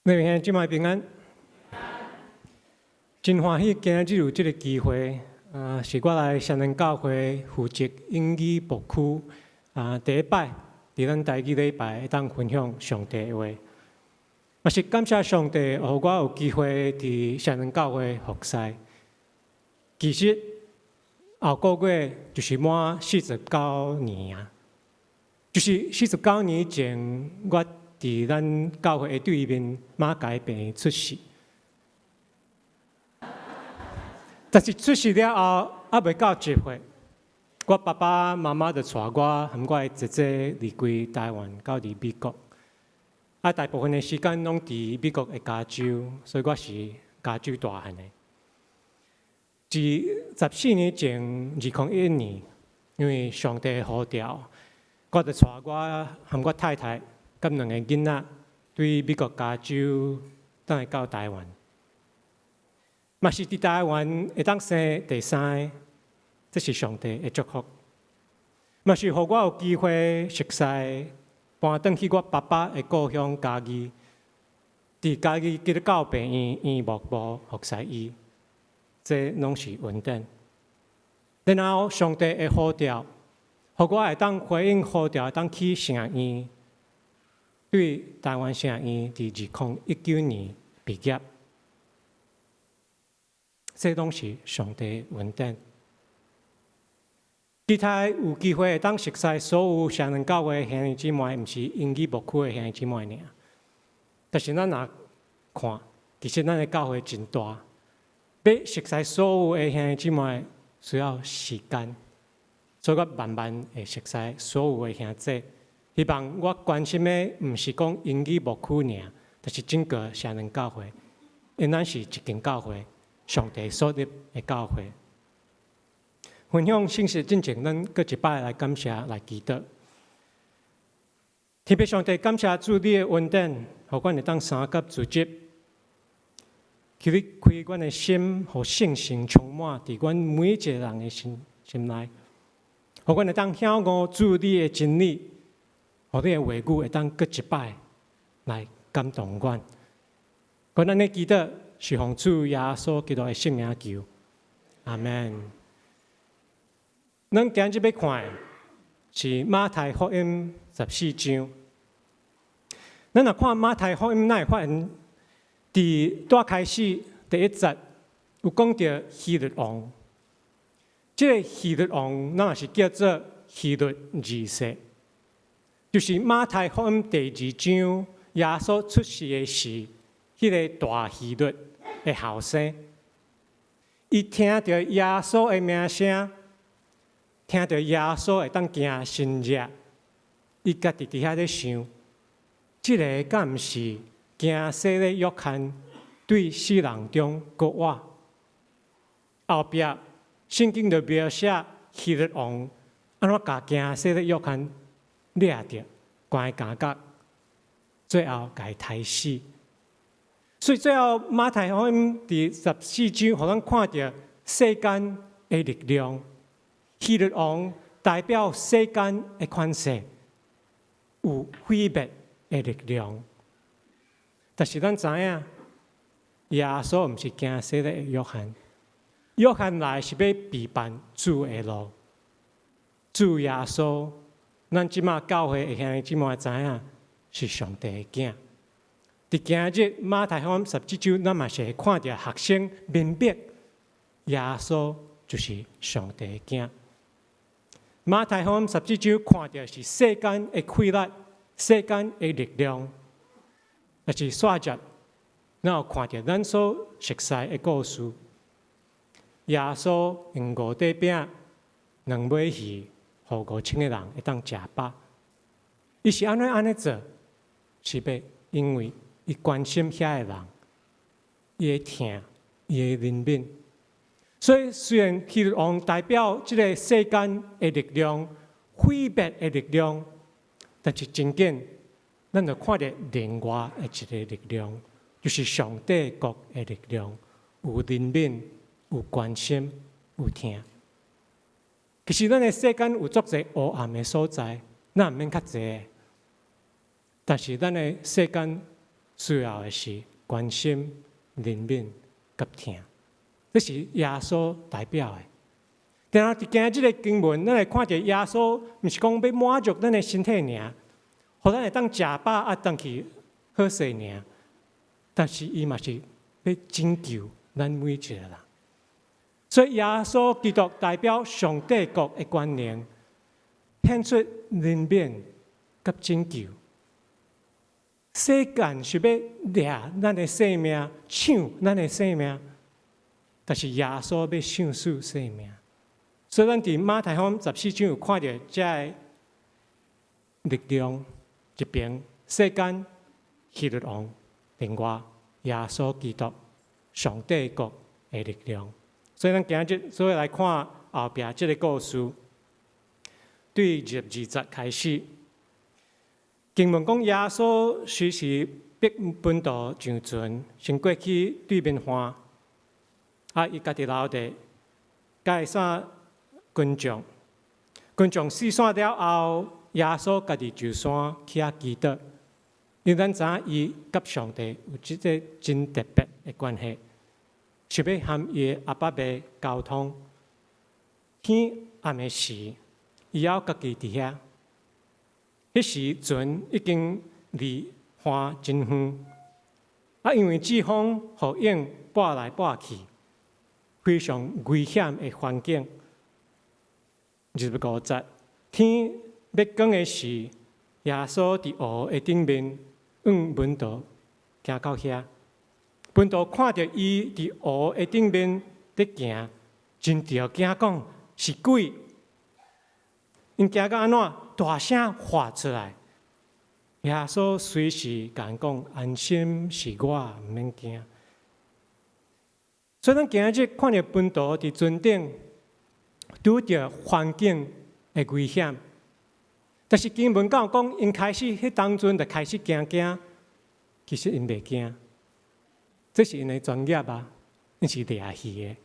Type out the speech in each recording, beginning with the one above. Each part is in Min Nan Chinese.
各位兄弟姊妹平安，真歡喜今日有這个機會，啊，是我來雙連教會負責英語牧區，啊，第一擺佇咱台語禮拜會當分享上帝的話，嘛是感謝上帝，予我有機會佇雙連教會服侍。其實後個月就是滿四十九年啊，就是四十九年前我佇咱教會的對面馬偕病院出世，但是出世了後，猶未到1歲，我爸爸媽媽就帶我和我的姐姐離開台灣到佇美國。啊，大部分的時間攏佇美國的加州，所以我是加州大漢的。佇14年前，2011年，因為上帝呼召，我就帶我和我太太佮兩個囡仔，對美國加州轉來到台灣，嘛是佇台灣會當生第三個，這是上帝的祝福。嘛是予我有機會熟似搬轉去我爸爸的故鄉嘉義，佇嘉義基督教病院院牧部服侍伊，這攏是恩典。然後上帝的呼召，予我會當回應呼召，會當去聖院。對台灣聖院佇2019年畢業，這攏是上帝恩典。其他有機會會當熟似所有雙連教會兄弟姊妹，毋是英語牧區的兄弟姊妹爾。但是咱若看，其實咱的教會真大，欲熟似所有的兄弟姊妹需要時間，所以我慢慢會熟似所有的兄弟。希望我關心的毋是講英語牧區爾，但是整個雙連教會，因咱是一間教會，上帝所立的教會。分享信息進前，咱閣一擺來感謝來祈禱。天父上帝，感謝主你的恩典，予阮會當三及組織，求你開阮的心，予聖神充滿佇阮每一個人的心心內，予阮會當曉悟主你的真理，予你的話語會當閣一擺來感動阮。阮按呢祈禱是奉主耶穌基督的聖名求，阿門。咱今日欲看的是馬太福音十四章。咱若看馬太福音，咱會發現佇拄開始第一節有講著希律王。這个希律王，咱嘛是叫做希律二世，就是馬太福音第二章耶穌出世的時，彼个大希律的後生。伊聽著耶穌的名聲，聽著耶穌會當行神跡，伊家己佇遐咧想，這个敢毋是行洗禮約翰對死人中復活？後壁聖經就描寫希律王按怎共行洗禮約翰掠著，關佇監獄，最後共伊刣死。所以最後馬太福音佇十四章，予咱看著世間的力量。希律王代表世間的權勢，有毀滅的力量。但是咱知影，耶穌毋是行洗禮的約翰，約翰來是欲預辦主的路。主耶穌，咱這馬教會的兄弟姊妹知影，是上帝的囝。佇今日馬太福音十四章，咱嘛是會看著學生明白耶穌就是上帝的囝。馬太福音十四章看著是世間的氣力、世間的力量，但是煞節，咱有看著咱所熟悉的故事。耶穌用五塊餅、兩尾魚，予5000個人會當食飽。伊是按怎按呢做？是欲因為伊關心遐个人，伊的疼，伊的憐憫。所以雖然希律王代表這个世間的力量、毀滅的力量，但是真緊，咱就看著另外的一个力量，就是上帝國的力量，有憐憫、有關心、有疼。其實咱的世間有足濟黑暗的所在，咱毋免較濟。但是咱的世間需要的是關心、憐憫佮疼。這是耶穌代表的。然後佇今日這个經文，咱會看著耶穌毋是講欲滿足咱的身體爾，予咱會當食飽啊，轉去好勢爾。但是伊嘛是欲拯救咱每一個人。所以耶穌基督代表上帝國的權能，顯出憐憫佮拯救。世間是欲掠咱的性命，搶咱的性命，但是耶穌欲賞賜生命。所以咱佇馬太福音14章有看著這个力量，一邊世間希律王，另外耶穌基督上帝國的力量。所以咱今日所以來看後壁這个故事，對22節開始，經文講耶穌隨時逼門徒上船，先過去對面岸，啊，伊家己留佇佮散群眾，群眾四散了後，耶穌家己上山去遐祈禱。因為咱知影伊佮上帝有這个真特別的關係，是欲和伊的阿爸父溝通。天暗的時，伊猶家己佇遐。彼時船已經離岸真遠，啊，因為飓風雨湧撥來撥去，非常危險的環境。25節，天欲光的時，耶穌佇湖的頂面，向門徒行到遐。門徒看著伊佇湖的頂面佇行，真著驚，講是鬼。𪜶驚到按怎？大聲喊出來。耶穌隨時共𪜶講：安心，是我，毋免驚。所以咱今日看著門徒佇船頂拄著環境的危險，但是經文講講，𪜶開始彼當陣就開始驚驚，其實𪜶袂驚，這是𪜶的專業啊，𪜶是掠魚的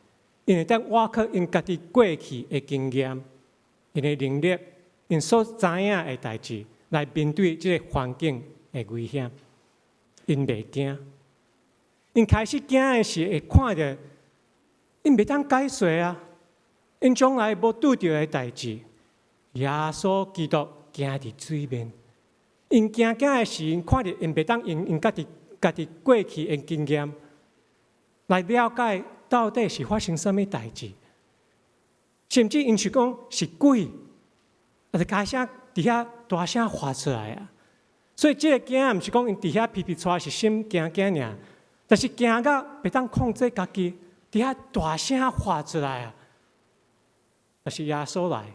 ，𪜶會當倚靠𪜶家己過去的經驗、𪜶的能力、𪜶所知影的代誌來面對這个環境的危險，𪜶袂驚。𪜶開始驚的是會看著𪜶袂當解說啊，𪜶從來無拄著的代誌，耶穌基督行佇水面，𪜶驚驚的是，𪜶看著𪜶袂當用𪜶家己過去的經驗來了解到底是發生啥物代誌，甚至𪜶想講是鬼，啊就開聲佇遐大聲喊出來啊！所以這个驚毋是講𪜶佇遐皮皮剉是心驚驚爾，但是驚到袂當控制家己，佇遐大聲喊出來啊！但是耶穌來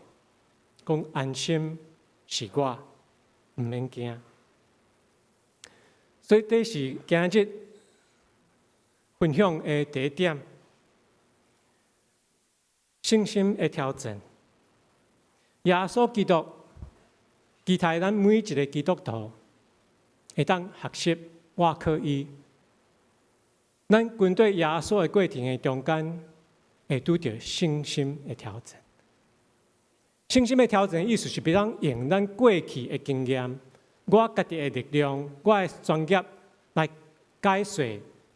講安心，是我，毋免驚。所以這是今日分享的第一點，信心的挑戰。耶穌基督期待咱每一个基督徒會當學習倚靠伊。咱跟隨耶穌的過程的中間，會拄著信心的挑戰。信心的挑戰意思是，袂當用咱過去的經驗、我家己的力量、我的專業來解說、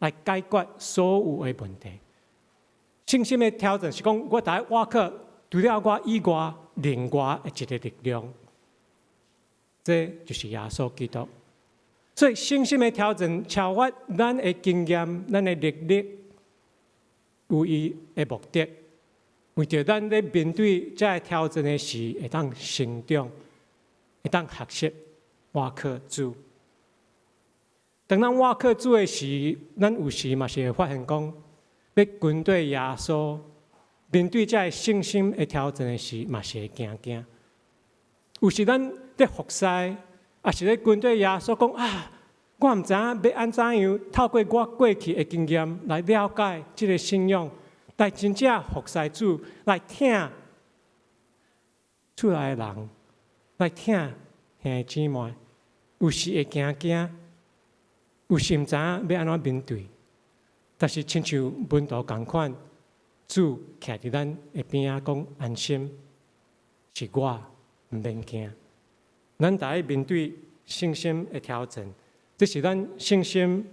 來解決所有的問題。信心的挑戰是講，我得倚靠除了我以外，另外的一个力量，這就是耶穌基督。所以信心的挑戰超越咱的經驗、咱的能力，有伊的目的。為著咱咧面對這个挑戰的時，會當成長，會當學習倚靠主。當咱倚靠主的時，咱有時嘛是會發現講，欲跟隨耶穌，面對這个信心的挑戰的時，嘛是會驚驚。有時咱咧服侍，抑是咧跟隨耶穌講啊，我毋知影欲按怎樣透過我過去的經驗來了解這个信仰，來真正服侍主，來疼厝內的人，來疼兄弟姊妹，有時會驚驚，有時毋知影欲按怎面對，但是親像門徒仝款，主徛佇咱的邊仔講安心，是我，毋免驚。咱得愛面對信心的挑戰，這是咱信心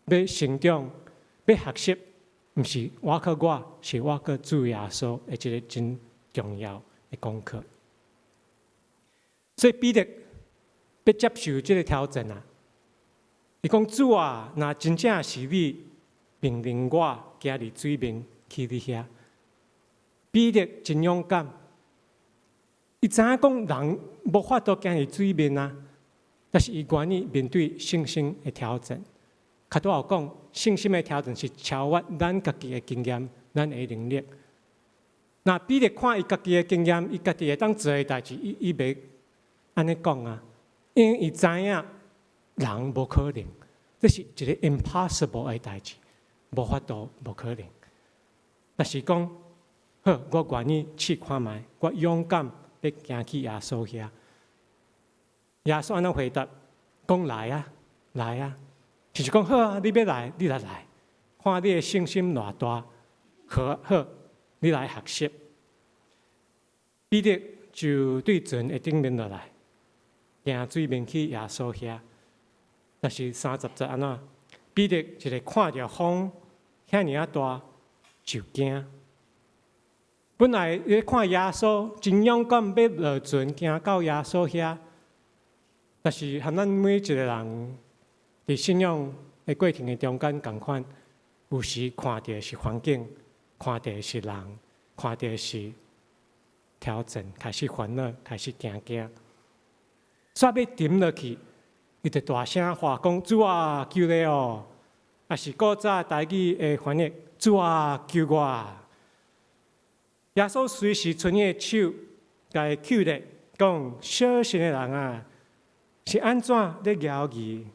欲成長、欲學習，毋是倚靠我，是倚靠主耶穌的一个真重要的功課。所以彼得欲接受這个挑戰啊！伊講，主啊，若真正是你命令我行佇水面去你遐。彼得真勇敢，伊知影講人無法度行佇水面啊，但是伊願意面對信心的挑戰。較拄仔講，信心的挑戰是超越咱家己的經驗、咱的能力。若彼得看伊家己的經驗，伊家己會當做的代誌，伊袂按呢講啊，因為伊知影人無可能，這是一个 impossible 的代誌，無法度，無可能。但是講，好，我願意試看覓，我勇敢欲行去耶穌遐。耶穌按怎回答？講，來啊，來啊！就是講，好啊，你欲來，你來來，看你的信心偌大，好好，你來學習。彼得就對船的頂面落來，行水面去耶穌遐。但是30節按怎？彼得一个看著風遐爾仔大，就驚。本來伊看耶穌真勇敢，欲落船行到耶穌遐，但是和咱每一个人佇信仰的過程的中間仝款，有時看著的是環境，看著的是人，看著的是挑戰，開始煩惱，開始驚驚，煞欲沉落去，伊就大聲喊講：主啊，救我哦！抑是古早台語的翻譯：主啊，救我！耶穌隨時伸伊的手，共伊抾咧，講，小信的人啊，是按怎咧猶疑？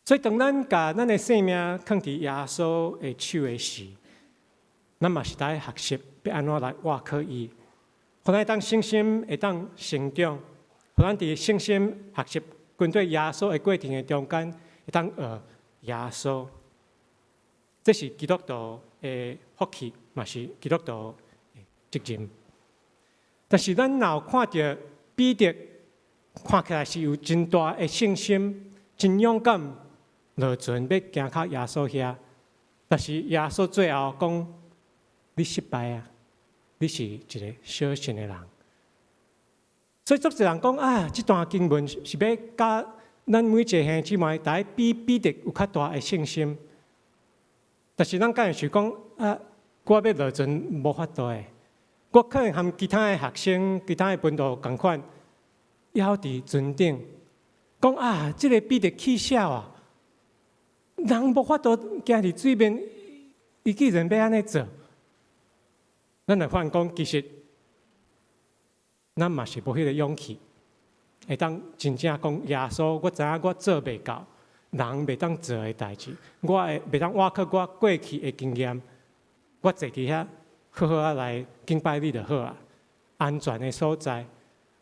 所以當咱共咱的性命囥佇耶穌的手的時，咱嘛是愛學習欲按怎來倚靠伊，予咱當信心會當成長，予咱佇信心學習跟隨耶穌的過程的中間，會當學耶穌。這是基督徒的福氣，嘛是基督徒的責任。但是咱若有看著彼得，看起來是有真大的信心，真勇敢落船欲行到耶穌遐，但是耶穌最後講：你失敗啊！你是一个小信的人。所以足濟人講啊，這段經文是欲教咱每一个兄弟姊妹，愛比彼得有較大的信心。但是咱敢會想講啊，我欲落船無法度的，我可能和其他的學生、其他的門徒仝款，猶佇船頂，講啊，這个彼得起痟啊，人無法度行佇水面，伊竟然欲按呢做。咱來發現講，其實咱嘛是無彼个勇氣，會當真正講耶穌，我知影我做袂到，人袂當做的代誌，我會袂當倚靠我過去的經驗，我坐佇遐好好仔來敬拜你就好啊，安全的所在，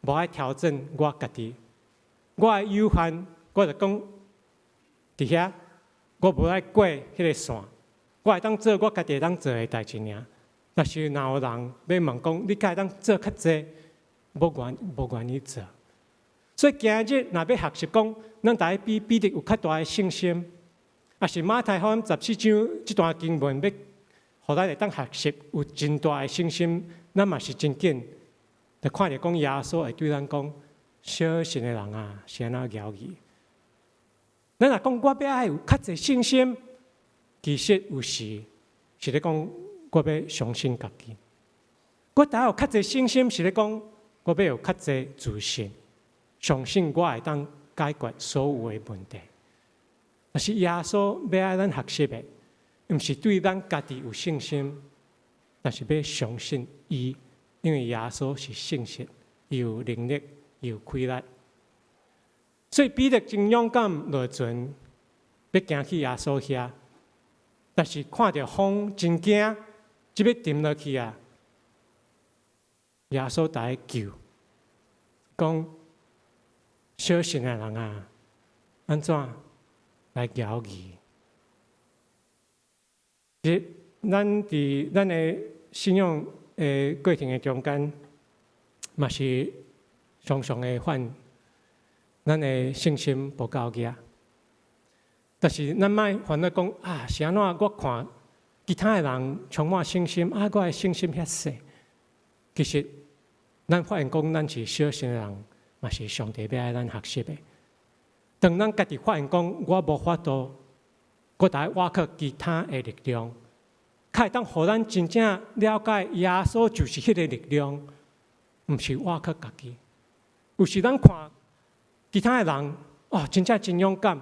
無愛挑戰我家己，我的有限，我就講佇遐，我無愛過彼个線，我會當做我家己會當做的代誌爾。但是若有人欲問講，你敢會當做較濟？無願意做。所以今日若欲學習講，咱愛比彼得有較大的信心，抑是馬太福音14章這段經文，欲予咱會當學習有真大的信心，咱嘛是真緊，就看著講耶穌會對咱講：小信的人啊，是按怎猶疑？咱若講我欲愛有較濟信心，其實有時是咧講我欲相信家己。我愛有較濟信心，是咧講我欲有較濟自信，相信我會當解決所有的問題。但是耶穌欲愛咱學習的，毋是對咱家己有信心，但是欲相信伊，因為耶穌是信實，伊有能力，伊有氣力。所以彼得真勇敢落船，欲行去耶穌遐，但是看著風真驚，這欲沉落去啊！耶穌共伊救，講，小信的人啊，按怎來猶疑？其實，咱佇咱的信仰的過程的中間，嘛是常常會犯。咱的信心無夠額。但是咱莫煩惱講啊，是按怎？我看其他的人充滿信心，啊，我的信心遐細。其實，咱發現講咱是小信的人，嘛是上帝欲愛咱學習的。當咱家己發現講我無法度，閣愛倚靠其他的力量，較會當予咱真正了解耶穌就是彼个力量，毋是倚靠家己。有時咱看其他的人，哦，真正真勇敢，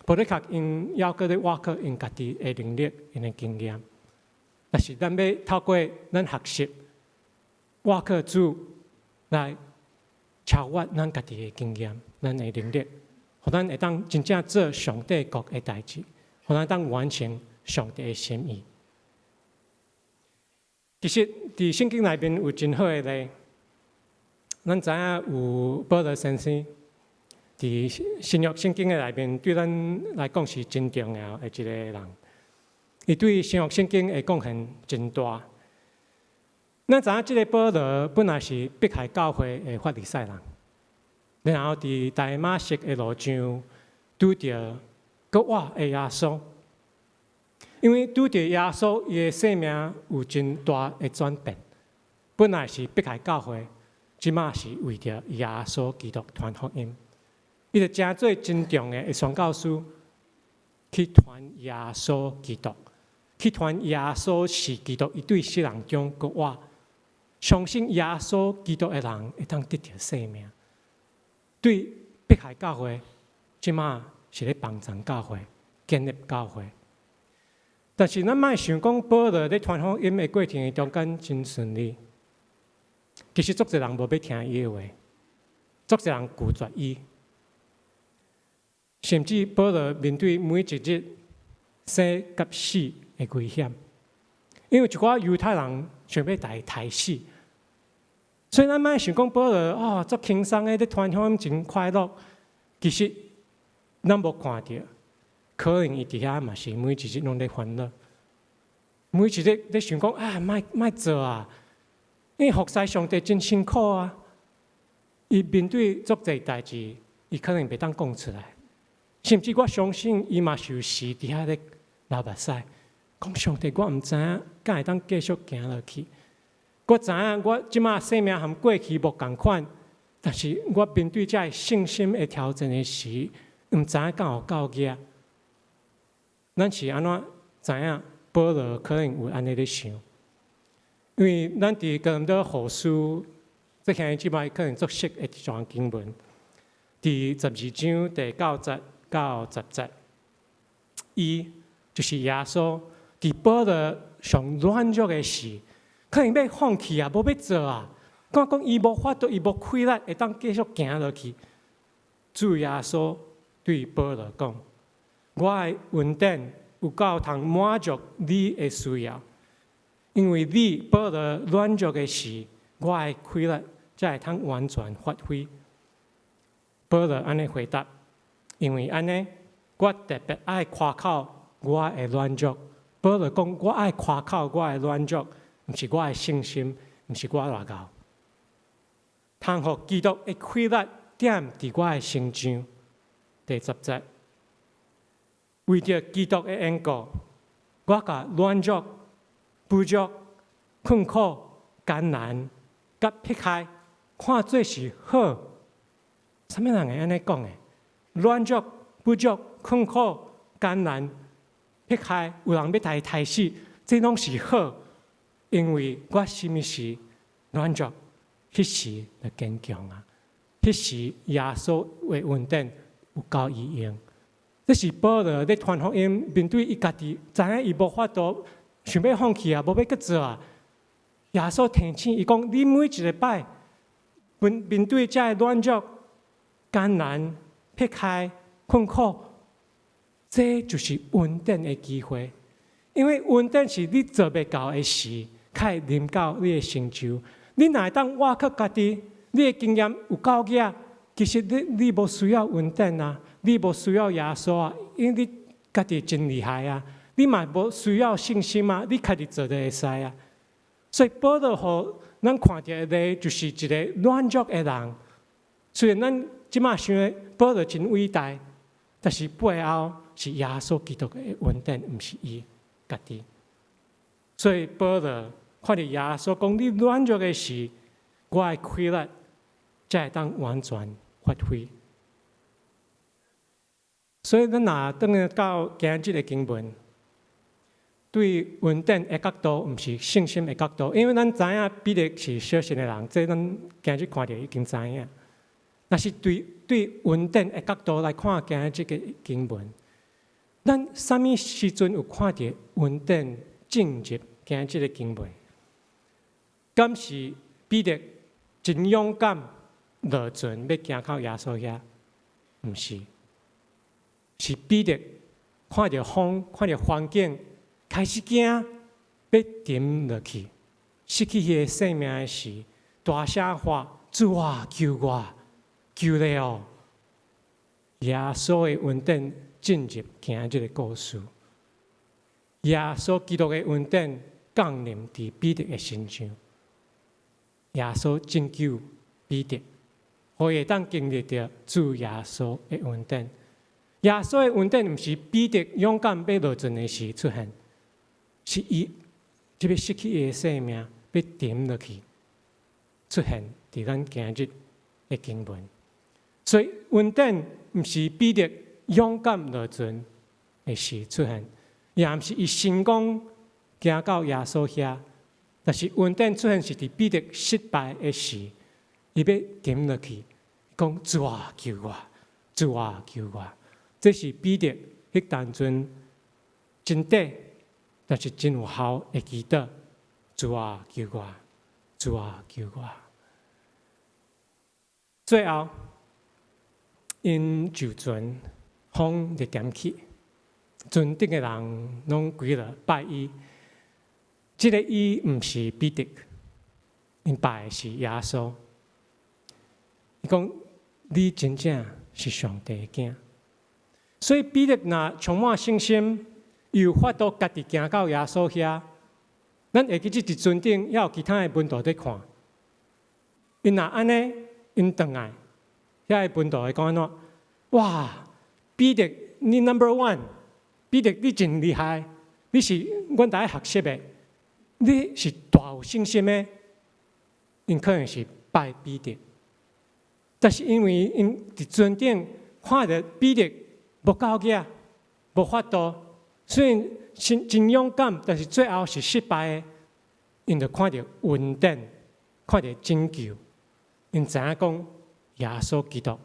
無咧較𪜶猶閣咧倚靠𪜶家己的能力、𪜶的經驗。但是咱欲透過咱學習倚靠主來超越咱家己的經驗、咱的能力，予咱會當真正做上帝國的代誌，予咱當完成上帝的心意。其實，佇聖經內面有真好的例，咱知影有保羅先生，佇新約聖經的內面，對咱來講是真重要的一個人。伊對新約聖經的貢獻真大。咱知影這个保羅本來是迫害教會的法利賽人，然後佇大馬色的路上拄著閣活的耶穌。因為拄著耶穌，伊的生命有真大的轉變。本來是迫害教會，這馬是為著耶穌基督傳福音。伊就成做真重要的宣教師，去傳耶穌基督，去傳耶穌是基督。伊對死人中閣活，相信耶穌基督的人會當得著生命。對迫害教會，這馬是咧幫助教會，建立教會。但是咱莫想講保羅咧傳福音的過程中間真順利，其實足濟人無欲聽伊的話，足濟人拒絕伊，甚至保羅面對每一日生佮死的危險，因為一寡猶太人想欲共伊刣死，所以咱莫想講保羅哦，足輕鬆的咧傳福音真快樂，其實咱無看著。可能伊佇遐嘛是每一日攏咧煩惱，每一日咧想講啊，莫莫做啊，因為服侍上帝真辛苦啊。伊面對足濟代誌，伊可能袂當講出來，甚至我相信伊嘛是有時佇遐咧流目屎，講上帝，我毋知影敢會當繼續行落去。我知影我這馬生命和過去無仝款，但是我面對這个信心的挑戰的時，毋知影敢有夠額。咱是按怎知影保羅可能有按呢咧想？因為咱佇哥林多後書，這兄弟姊妹可能足熟的一段經文，佇12章第9節到10節，伊就是耶穌，佇保羅上軟弱的時，可能欲放棄啊，無欲做啊，感覺講伊無法度，伊無氣力，會當繼續行落去。主耶穌對保羅講：我的恩典有夠通滿足你的需要，因為你保羅軟弱的時，我的氣力才會通完全發揮。保羅按呢回答：因為按呢，我特別愛誇口我的軟弱。保羅講：我愛誇口我的軟弱，毋是我的信心，毋是我偌𠢕。通予基督的氣力踮佇我的身上。第十節。為著基督的緣故，我共軟弱、不足、困苦、艱難、佮迫害，看做是好。啥物人會按呢講的？軟弱、不足、困苦、艱難、迫害，有人欲共伊刣死，這攏是好，因為我啥物時軟弱，彼時就堅強啊！彼時耶穌的恩典有夠伊用。這是保羅咧傳福音，面對伊家己，知影伊無法度，想欲放棄啊，無欲閣做啊。耶穌提醒伊講：你每一個擺面面對這个軟弱、艱難、迫害、困苦，這就是恩典的機會。因為恩典是你做袂到的時，較會臨到你的成就。你若會當倚靠家己，你的經驗有夠額，其實你無需要恩典啊。你無需要耶穌啊，因為你家己真厲害啊！你嘛無需要信心啊，你家己做就會使啊。所以保羅予咱看著的就是一個軟弱的人。雖然咱這馬想的保羅真偉大，但是背後是耶穌基督的恩典，毋是伊家己。所以保羅看著耶穌講：你軟弱的時，我的氣力才會當完全發揮。所以咱若轉來到今日的經文，對恩典的角度，毋是信心的角度，因為咱知影彼得是小信的人，這咱今日看著已經知影。若是對恩典的角度來看今日這个經文，咱啥物時陣有看著恩典進入今日這个經文？敢是彼得真勇敢落船欲行到耶穌遐？毋是，是彼得看著風，看著環境，開始驚，欲沉落去，失去彼个性命的時，大聲喊：主啊，救我！求你哦！耶穌的恩典進入今日這个故事，耶穌基督的恩典降臨佇彼得的身上，耶穌拯救彼得，予伊會當經歷著主耶穌的恩典。耶穌的恩典毋是彼得勇敢欲落船的時出現，是伊這欲失去伊的性命，欲沉落去出現佇咱今日的經文。所以恩典毋是彼得勇敢落船的時出現，也毋是伊成功行到耶穌遐，但是恩典出現是佇彼得失敗的時，伊欲沉落去，講主啊救我，主啊救我。這是彼得彼當陣真短，但是真有效的祈禱。主啊救我，主啊救我。最後，𪜶上船，風就恬去，船頂的人攏跪落拜伊。這个伊毋是彼得，𪜶拜的是耶穌。伊講：你真正是上帝的囝。所以彼得若充滿信心，有法度家己行到耶穌遐。咱會記得佇船頂，猶有其他的門徒佇看。𪜶若按呢，𪜶轉來，遐个門徒會講按怎？哇！彼得，你 number one，彼得你真厲害，你是阮逐个學習的，你是大有信心的。𪜶可能是拜彼得，但是因為𪜶佇船頂看著彼得無夠額，無法度，雖然真真勇敢，但是最後是失敗的。𪜶就看著恩典，看著拯救，𪜶知影講耶穌基督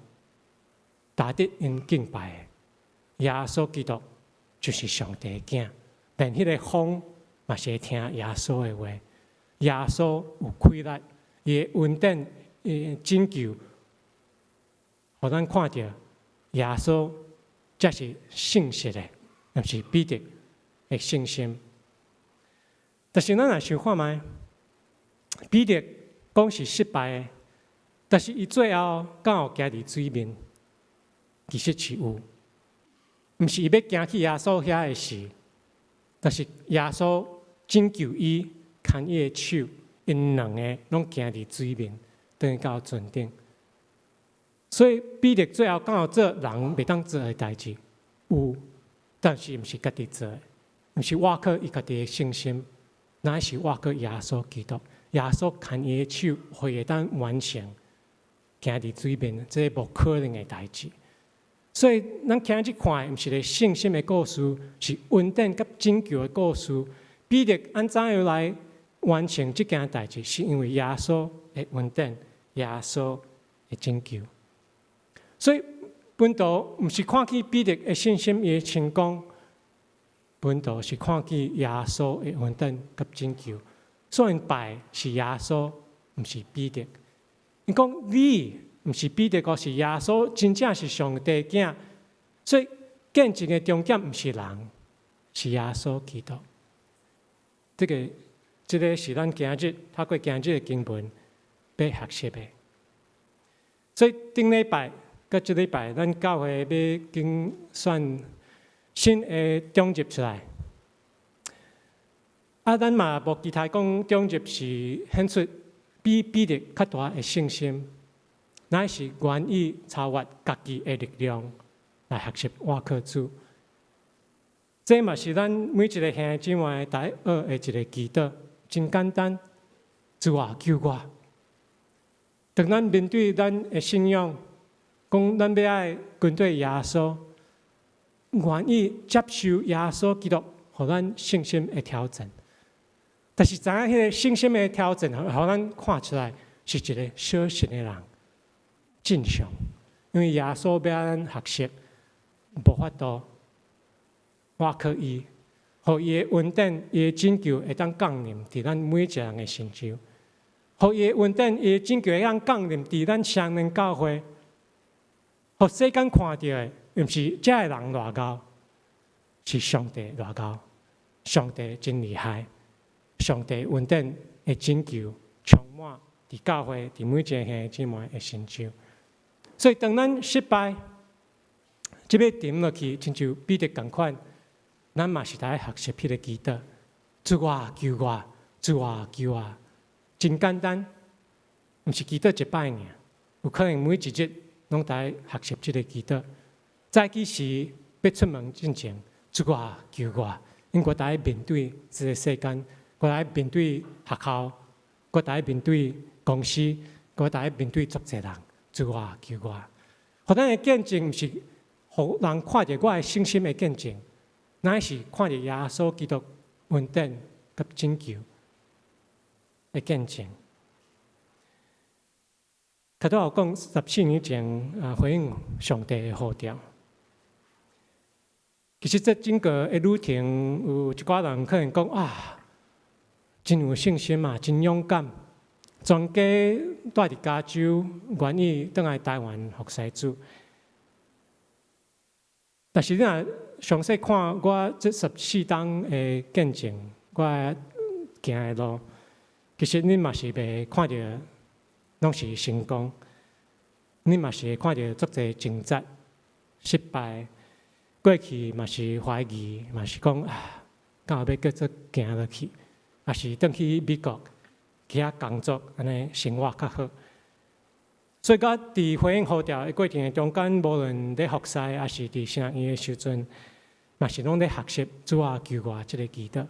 值得𪜶敬拜的。耶穌基督就是上帝的囝，連彼个風嘛是會聽耶穌的話。耶穌有氣力，伊的恩典，伊的拯救，予咱看著耶穌才是信實的，毋是彼得的信心。但是咱若想看覓，彼得講是失敗的，但是伊最後敢有行佇水面？其實是有，毋是伊欲行去耶穌遐的時，但是耶穌拯救伊，牽伊的手，𪜶兩个攏行佇水面，轉到船頂。所以彼得最後敢有做人袂當做的代誌？有，但是毋是家己做的，毋是倚靠伊家己的信心，乃是倚靠耶穌基督。耶穌牽伊的手，予伊會當完成行佇水面，這個無可能的代誌。所以，咱今日看的毋是個信心的故事，是恩典佮拯救的故事。彼得按怎樣來完成這件代誌？是因為耶穌的恩典，耶穌的拯救。所以，門徒毋是看見彼得的信心伊的成功，門徒是看見耶穌的恩典佮拯救。所以拜是耶穌，毋是彼得。𪜶講你毋是彼得，閣是耶穌，真正是上帝囝。所以見證的重點毋是人，是耶穌基督。這个是咱今日透過今日的經文欲學習的。所以頂禮拜佮這禮拜，咱教會欲揀選新的長執出來。啊，咱嘛無期待講長執是顯出比彼得較大的信心。乃是願意超越家己的力量來學習倚靠主。這嘛是咱每一个兄弟姊妹愛學的一个祈禱，真簡單。主啊，救我！當咱面對咱的信仰，講咱欲愛跟隨耶穌，願意接受耶穌基督，予咱信心的挑戰。但是知影彼个信心的挑戰，予咱看出來是一个小信的人，正常。因為耶穌欲咱學習，無法度倚靠伊，予伊的恩典、伊的拯救會當降臨佇咱每一个人的身上，予伊的恩典、伊的拯救會當降臨佇咱雙連教會，予世間看著的，毋是遮的人偌𠢕，是上帝偌𠢕，上帝真厲害，上帝恩典的拯救充滿佇教會，佇每一個兄弟姊妹的身上。所以當咱失敗，這欲沉落去，親像彼得仝款，咱嘛是愛學習彼个祈禱。主啊，救我！主啊，救我！真簡單，毋是祈禱一擺爾，有可能每一日攏愛學習這个祈禱。早起時欲出門進前，主啊，救我！因為我愛面對這个世間，我愛面對學校，我愛面對公司，我愛面對足濟人。主啊，救我！予咱的見證，毋是予人看著我的信心的見證，乃是看著耶穌基督恩典佮拯救的見證。頭拄有講14年前啊，回應上帝的呼召。其實這整個的旅程，有一寡人可能講啊，真有信心啊，真勇敢，全家蹛佇加州，願意轉來台灣服侍主。但是你若詳細看我這14冬的見證，我行的路，其實你嘛是袂看著攏是成功，你嘛是會看著足濟掙扎、失敗。過去嘛是懷疑，嘛是講啊，敢有欲繼續行落去，抑是轉去美國去遐工作，按呢生活較好。所以，我佇回應呼召的過程中間，無論咧服侍，抑是佇神學院的時陣，嘛是攏咧學習主啊救我這个祈禱。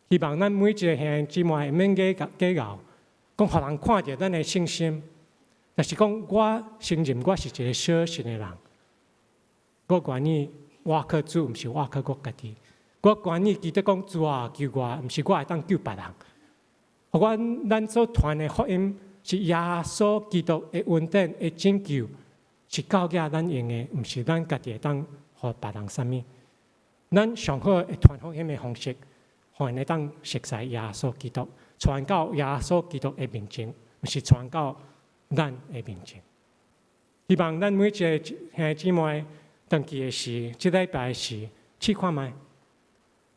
希望咱每一个兄弟姊妹毋免假假𠢕，講予人看著咱的信心，但是講我承認我是一个小信的人。我願意倚靠主，毋是倚靠我家己。我願意記得講主啊救我，毋是我會當救別人。予阮咱所傳的福音是耶穌基督的恩典的拯救，是夠額咱用的，毋是咱家己會當予別人啥物。咱上好的傳福音的方式，予𪜶會當熟似耶穌基督，傳到耶穌基督的面前，毋是傳到咱的面前。希望咱每一個兄弟姊妹轉去的時，這禮拜時試看覓，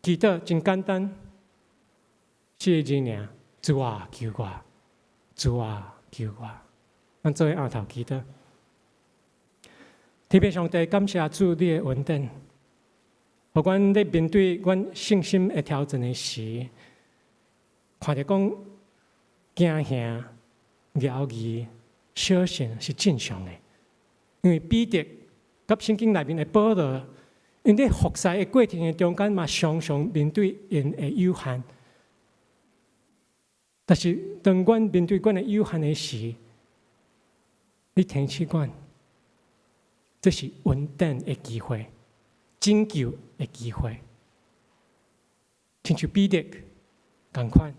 祈禱真簡單，四个字爾，主啊救我，主啊救我。咱做伙徭頭祈禱。天父上帝，感謝主你的恩典，予阮咧面對阮信心的挑戰的時，看著講驚嚇、猶疑、小信是正常的，因為彼得佮聖經內面的保羅，𪜶咧服侍的過程的中間嘛，常常面對𪜶的有限。但是當阮面對阮的有限的時，你提醒阮，這是恩典的機會，拯救的機會。親像彼得仝款，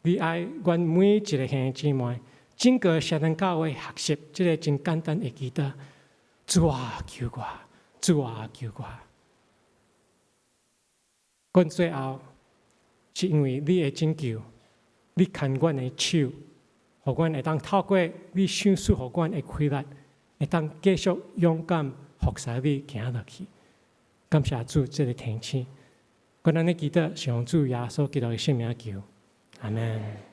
你愛阮每一个兄弟姊妹，整個雙連教會學習這个真簡單的祈禱。主啊，救我！主啊，救我！阮最後是因為你的拯救，你牽阮的手，予阮會當透過你賞賜予阮的氣力，會當繼續勇敢服侍你行落去。感謝主這个提醒，阮按呢祈禱，是奉主耶穌基督的聖名求，阿門。